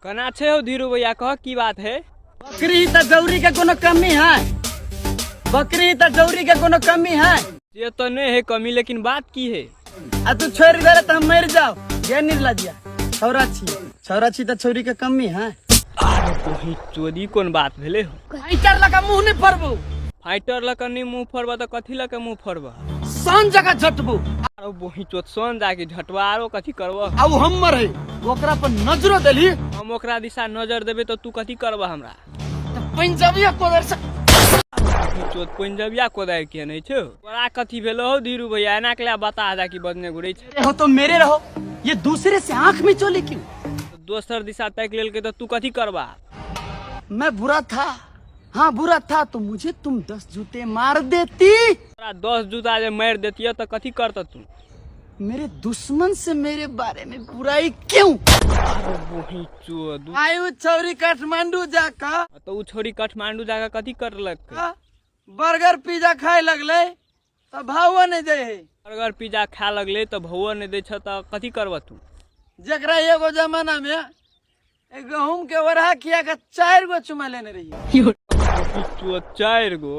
कना छै हौ धीरू भैया, कह की बात है? बकरी त जौरी के कोनो कमी है? बकरी त जौरी के कोनो कमी है? ये तो नहीं है कमी, लेकिन बात की है? आ तू छोड़ दे त हम मर जाओ। ये निर्लज्जिया छौरा छी, छौरा छी त छौरी के कमी है? अरे चोरी कोन बात भेले हो? फाइटर लगा मुंह नहीं फरबू। फाइटर लगा नहीं मुंह फरबा त कथी लगा मुंह फरबा? सन जगह झटबू। आरो बोही चोत सन जाके झटवा, आरो कथी करबा? आ उ हमर है, ओकरा पर नजरो देली। हम ओकरा दिशा नजर देबे त तू कथी करबा हमरा? त पंजाबिया कोदर से। चोत पंजाबिया कोदारि के नहीं छौ? तोरा कथी भेलो हौ धीरू भैया, एना के बता जा कि बदने घुरै छै? हो तो मेरे रहो, ये दूसरे से आंख में चोली क्यों? दोसर दिशा ताकि लेलकै त तू कथी करबा? मैं बुरा था, हाँ बुरा था, तो मुझे तुम 10 जूते मार देती। तोरा 10 जूता जे मार देतिय त कथी करत तू? मेरे दुश्मन से मेरे बारे में बुराई क्यों? वही चोद। आयु छौरी काठमांडू जाकर। तो उ छोरी काठमांडू जाकर कथी करलक? बर्गर पिज्जा खाए लगले त भावो नहीं दे है। बर्गर पिज्जा खाए लगले त भावो नहीं दे छ त कथी करब तू? जकरा एगो जमाना में एक गहूम के ओढ़ा खिया के 4 गो चुमा लेने रही। 4 गो?